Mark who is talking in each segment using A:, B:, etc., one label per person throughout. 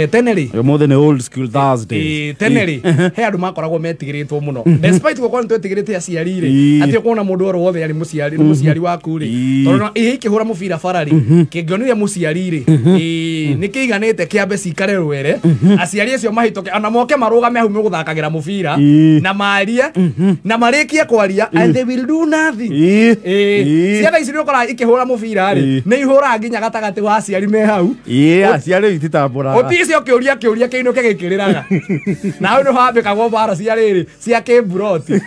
A: Tene rĩ
B: Ũmũthĩ nĩ old school Thursdays.
A: Tene rĩ he andũ makoragwo metigĩrĩtwo mũno despite gũkorwo nĩ twetigĩrĩte aciari rĩ atĩ ũkona mũndũ oro wothe arĩ mũciari nĩ mũciari waku rĩ tondũ no ihe ikĩhũra mũbira bara rĩ kĩngĩonire mũciari rĩ nĩ kĩiganĩte kĩambe cikare rwere aciari acio mahĩtũke ona moke marũgame hau mũgũthakagĩra mũbira na marie na marĩkie kwaria and they will do nothing. Ciana ici nĩ ũkoraga ikĩhũra mũbira rĩ nĩ ihũraga nginya gatagatĩ wa aciari me hau.
B: Aciari ititambũraga.
A: Ũticio kĩũria kĩũria kĩinũke gĩkĩrĩraga na hau nĩho hambĩkagwo mbara cia rĩrĩ cia kĩmburoti.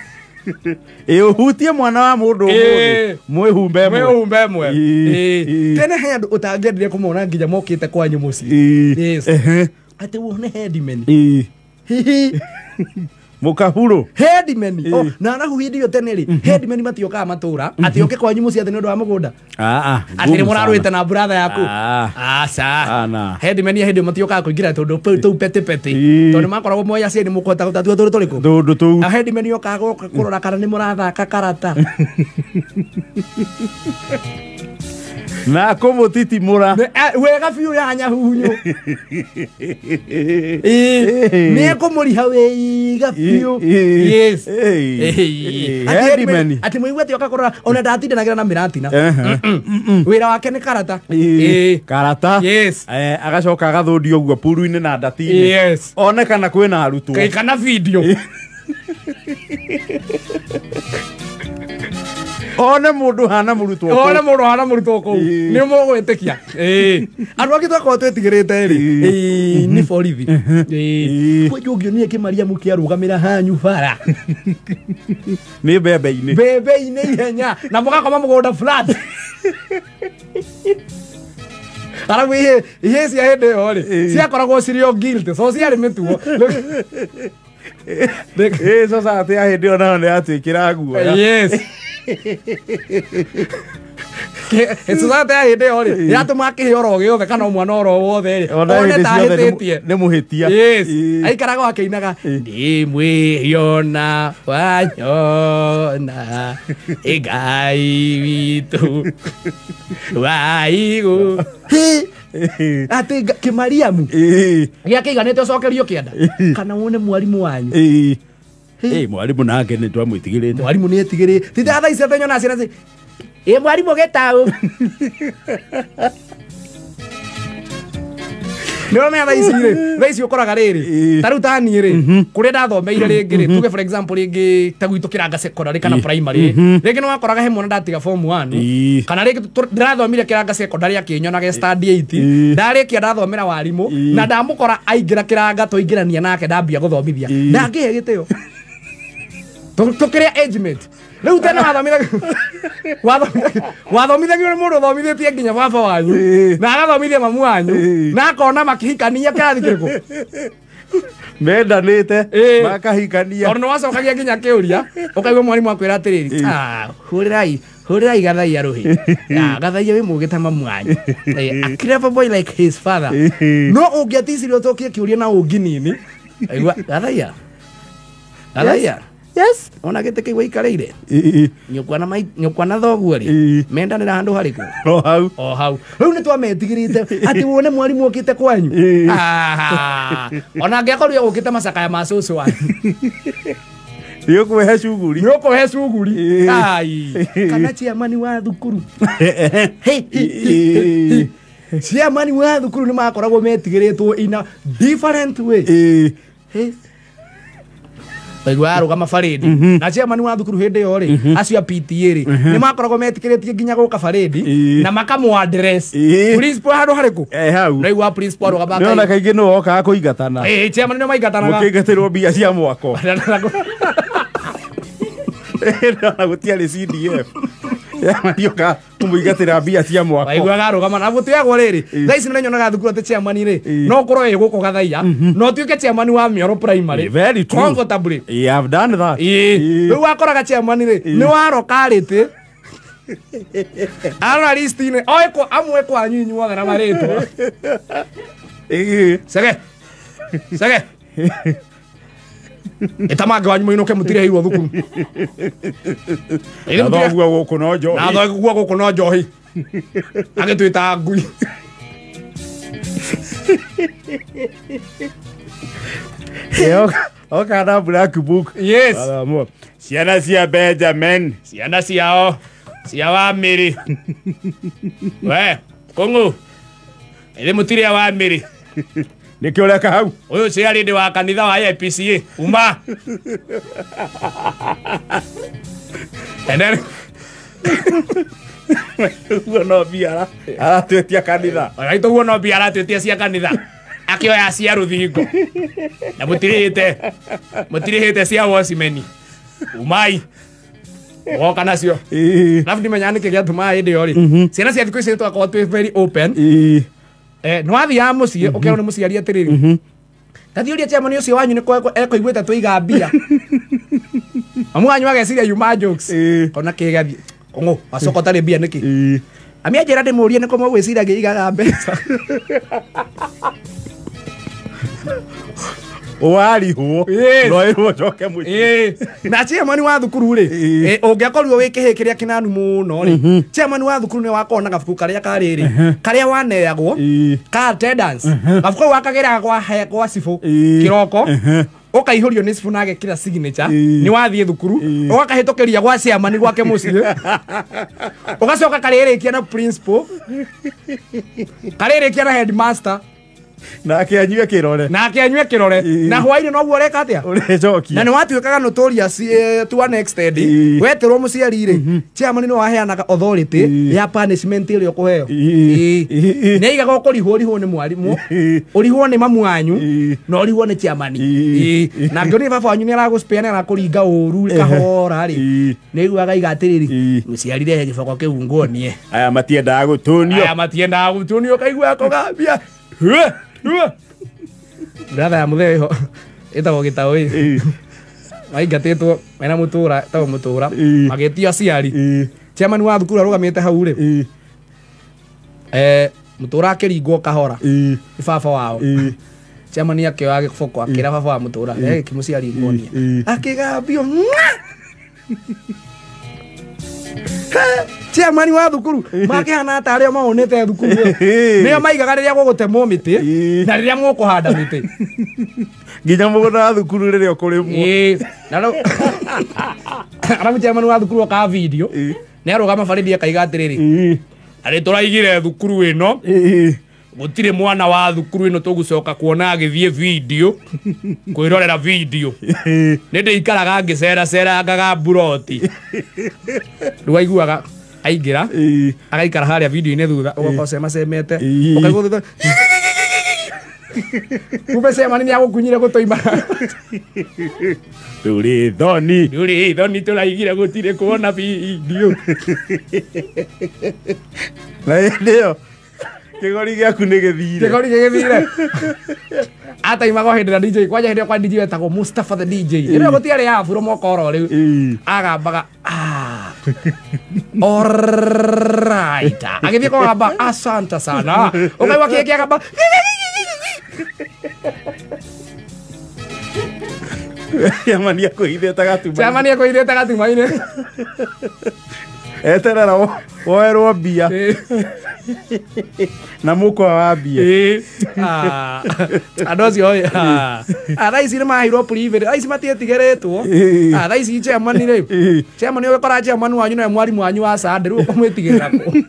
B: Ũhutie mwana wa mũndũ ũmũthĩ mwĩhumbe ĩmwe.
A: Mwĩhumbe ĩmwe. Tene he andũ ũtangĩendire kũmona nginya mokĩte kwanyu mũciĩ. Yes. Atĩ wone headman.
B: Mũkahurũ.
A: Headman. Na arabu hĩndĩ ĩyo tene rĩ headman matiokaga matũra atĩ oke kwanyu mũciĩ atĩ nĩ ũndũ wa mũgũnda. Atĩ nĩ mũrarũĩte na brother yaku. Aca. Headman ya hĩndĩ ĩyo matiokaga kũingĩra tondũ tũu petĩ petĩ. Tondũ makoragwo moĩ aciari nĩ mũkũhota gũtatua tũrĩ tũrĩkũ.
B: Tũndũ tũu.
A: Na headman yokaga gũka kũrora kana nĩ mũrathaka karata.
B: Na kũmũtitimũra.
A: Wega biũ ya nyahunyũ. Nĩ ekũmũriha wega biũ. Yes.
B: Headman.
A: Atĩ mũigue atĩ oka kũrora ona ndatindanagĩra na mĩratina. Wĩra wake nĩ karata.
B: Karata.
A: Yes.
B: Agacoka agathũndio ũguo puru-inĩ na ndati-inĩ.
A: Yes.
B: One kana kwĩna arutwo.
A: Kana video.
B: One mũndũ hana mũrutwo kũu.
A: One mũndũ hana mũrutwo kũu. Nĩ mũgwĩtĩkia. Andũ angĩ twakorwo twĩtigĩrĩte rĩ nĩ borithi. Kwĩ ũngĩonire kĩmariamu kĩarũgamĩra hanyu bara.
B: Nĩ mbembe-inĩ.
A: Mbembe-inĩ ihenya na mũgakoma mũgũnda flat. Arabu ihe cia hĩndĩ ĩyo rĩ ciakoragwo cirĩ o guilt so ciarĩ mĩtugo.
B: Sasa atĩ ya hĩndĩ ĩyo nayo nĩ yatwĩkĩra guoya.
A: Yes. Society ya hĩndĩ ĩyo rĩ yatũmaga kĩhĩ oro gĩothe kana mwana oro wothe rĩ one ta ahĩtĩtie
B: nĩ mũhĩtia.
A: Yes. Aikaraga akĩinaga ndĩ mwĩhiona wanyona Ngai witũ wa igũrũ. Atĩ kĩmariamu gĩakĩiganĩte ũcokerio kĩanda kana wone mwarimũ wanyu.
B: Mwarimũ nake nĩ twamwĩtigĩrĩte.
A: Mwarimũ nĩ etigĩrĩte. Ti thaa ici atĩ nyona ciana mwarimũ gĩtaũ. Nĩ ũramenya thaa ici rĩ, thaa ici ũkoraga rĩrĩ ta rĩu ta niĩ rĩ kũrĩa ndathomeire rĩngĩ rĩ tuge for example rĩngĩ ta gwitũ Kĩranga secondary kana primary rĩngĩ nĩ wakoraga he mwana ndatiga form 1 kana rĩngĩ ndĩrathomire Kĩranga secondary akĩnyonaga standard 8 ndarĩkia ndathomera warimũ na ndamũkora aingĩra Kĩranga twaingĩrania nake ndambia gũthomithia ndangĩhe gĩtĩo. Tũkĩrĩa age mate. Rĩu tene wathomithagio nĩ mũndũ ũthomithĩtie nginya baba wanyu na agathomithia mamu wanyu na akona makĩhikania kĩrathi kĩrĩkũ
B: mendanĩte makahikania.
A: Tondũ nĩ wacokagia nginya kĩũria ũkaigua mwarimũ akwĩra atĩrĩrĩ hũrĩrai Gathaiya rũhĩ. Gathaiya wĩ mũũgĩ ta mamu wanyu. A clever boy like his father. No ũngĩaticirie ũcokie kĩũria na ũnginini aigua Gathaiya. Gathaiya.
B: Yes.
A: Ona gĩtĩ kĩu waikarĩire nyũkwa na thoguo rĩ mendanĩra handũ harĩkũ?
B: O hau.
A: O hau. Rĩu nĩ twametigĩrĩte atĩ wone mwarimũ okĩte kwanyu. Ona angĩakorirwo egũkĩte macakaya ma cũcũ wanyu.
B: Nĩ ũkũhe cuguri.
A: Nĩ ũkũhe cuguri. Ai. Kana chairman wa thukuru. Chairman wa thukuru nĩ makoragwo metigĩrĩtwo in a different way. Waigua arũgama barĩndi na chairman wa thukuru hĩndĩ ĩyo rĩ acio a PTA rĩ nĩ makoragwo metĩkĩrĩtie nginya gũka barĩndi na makamũ address principal handũ harĩkũ.
B: Hau.
A: Naigua principal arũgama
B: Nĩona kaingĩ nĩwe wokaga kũingatana.
A: Chairman nĩo maingatanaga.
B: Mũkĩingatĩrwo mbia cia mwako. Na gũtiarĩ CDF. Chairman yoka kũmũingatĩra mbia cia mwako.
A: Waiguaga arũgama na gũtiagwo rĩrĩ thaa ici nĩ nyonaga thukuru atĩ chairman rĩ no ũkorwo ĩ gũkũ Gathaiya no ũtuĩke chairman wa Mĩoro primary.
B: Very true.
A: Comfortably.
B: You have done that.
A: Rĩu wakoraga chairman rĩ nĩ waroka rĩtĩ arora list-inĩ oĩ amwe kwanyu inyuothe na marĩtwa. Cege. Cege. Ĩtamange wanyu mũinũke mũtirĩhĩirwo thukuru.
B: Na thoguo gũkũ no njohi.
A: Na thoguo gũkũ no njohi. Agĩtwĩta ngui.
B: Oka na black book.
A: Yes.
B: Ciana cia Benjamin,
A: ciana ciao cia Wamĩrĩ. We kũng'ũ ĩrĩ mũtirĩ a Wamĩrĩ.
B: Nĩkĩo ũreka hau?
A: Ũyũ ciarĩ ndĩ wa kanitha wa APCA uma. And then
B: ũguo no mbia aratwĩtia kanitha.
A: Araitũ guo no mbia aratwĩtia cia kanitha. Akĩoya cia rũthingo na mũtirĩhĩte cia wocimeni. Umai woka nacio. Alafu ndimenya nĩkĩ gĩatũmaga hĩndĩ ĩyo rĩ, ciana cia thikũ ici twakorwo twĩ very open. Nĩ wathiaga mũciĩ ũkerwo nĩ mũciari atĩrĩrĩ, tathiĩ ũrie chairman ũcio wanyu nĩ ekũiguĩte twaiga mbia. Mamu wanyu ageciria yuma jokes. Kona kĩ gathiĩ kũng'ũ wacoka ũtarĩ mbia nĩkĩ? Ami anjĩra ndĩmũrie nĩkũ mũgwĩciria ngĩigaga mbeca.
B: Warihwo no ĩrwo ũcoke mũciĩ.
A: Na chairman wa thukuru rĩ, ũngĩakorirwo wĩ kĩhĩ kĩrĩa kĩnanu mũno rĩ, chairman wa thukuru nĩ wakorwo na gabuku karĩa karĩ rĩ, karĩa waneagwo ka attendance. Gabuku kau wakagĩraga gwa cibũ kĩroko, ũkaihũrio nĩ cibũ na agekĩra signature, nĩ wathiĩ thukuru, ũgakahĩtũkĩria gwa chairman gwake mũciĩ, ũgacoka karĩrĩkia na principal, karĩrĩkia na headmaster,
B: nake anyue kĩrore,
A: nake anyue kĩrore, na hwainĩ noguo ũreka atĩa?
B: Ũrĩcokia.
A: Na nĩ watuĩkaga notorious to an extent. Weterwo mũciari rĩ, chairman nĩ waheanaga authority ya punishment ĩrĩa ũkũheo. Nĩ aigaga ũkũrihwo ũrihwo nĩ mwarimũ, ũrihwo nĩ mamu wanyu, na ũrihwo nĩ chairman. Na ngĩonire baba wanyu nĩ aragũspare nĩ arakũringa ũru kahora rĩ, nĩ aiguaga aiga atĩrĩrĩ, mũciari rehe gĩboko kĩu nguonie.
B: Aya matiendaga gũtũnio.
A: Aya matiendaga gũtũnio, ũkaigua kũgambia. Brother ya muthee ho ĩtagwo gĩtaũ ĩ, maingatĩtwo mena mũtũra ĩtagwo mũtũra, magĩtio aciari. Chairman wa thukuru arũgamĩte hau rĩ, mũtũra akĩringwo kahora nĩ baba wao. Chairman akĩoya gĩboko akĩra baba wa mũtũra, gĩkĩ mũciari nguonie. Akĩgambio. Chairman wa thukuru makĩhana ta arĩa maonete thukuru nĩo maigaga rĩrĩa gũgũtemwo mĩtĩ na rĩrĩa mũkũhanda mĩtĩ
B: nginya mũgũnda wa thukuru rĩrĩa ũkũrĩmwo.
A: Na rĩu arabu chairman wa thukuru oka video nĩ arũgama barĩthi akaiga atĩrĩrĩ, arĩ tũraigire thukuru ĩno gũtirĩ mwana wa thukuru ĩno tũgũcoka kuona agĩthiĩ video kwĩrorera video, nĩ ndĩikaraga ngĩceracerangaga mburoti. Rĩu aiguaga aingĩra agaikara harĩa video-inĩ thutha, ũgakorwo cemacemete, ũkaigua thutha kumbe chairman nĩ agũkunyire gũtũima.
B: Ndũrĩ thoni,
A: ndũrĩ thoni, tũraigire gũtirĩ kuona video.
B: Na hĩndĩ ĩyo kĩgori gĩaku nĩ gĩthire.
A: Kĩgori gĩgĩthire. Ataimaga o hĩndĩ na DJ, kwanja hĩndĩ ĩyo kwa DJ wetagwo Mustafa the DJ. Ĩno gũtiarĩ ya afro mwaka oro rĩu. Agambaga alright. Agĩthiĩ kũgamba asante sana. Ũkaigua kĩngĩ agamba
B: Chairman akũhithĩte gatuma.
A: Chairman akũhithĩte gatuma-inĩ.
B: Eterera woerwo mbia na mũkwa wa mbia.
A: Andũ acio thaa ici nĩ maheirwo privilege, thaa ici matiĩtigĩrĩtwo. Thaa ici chairman rĩ, chairman ũgĩkora chairman wanyu nowe mwarimũ wanyu wa Sunday, rĩu ũkũmwĩtigĩrĩra kũ?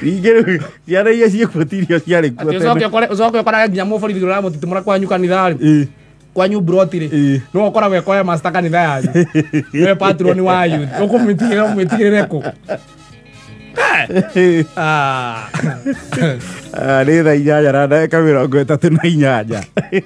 B: Ningĩ rĩu ciana iria ciĩkuo ti iria ciarĩ kuo tene.
A: Ũcoke ũkorage nginya mũborithi ũramũtitimũra kwanyu kanitha rĩ, kwanyu broti rĩ, no ũkoragwo ekoya master kanitha yanyu, nĩwe patron wa youth, ũkũmwĩtigĩrĩra ũmwĩtigĩrĩre kũ?
B: Nĩ thaa 8:38.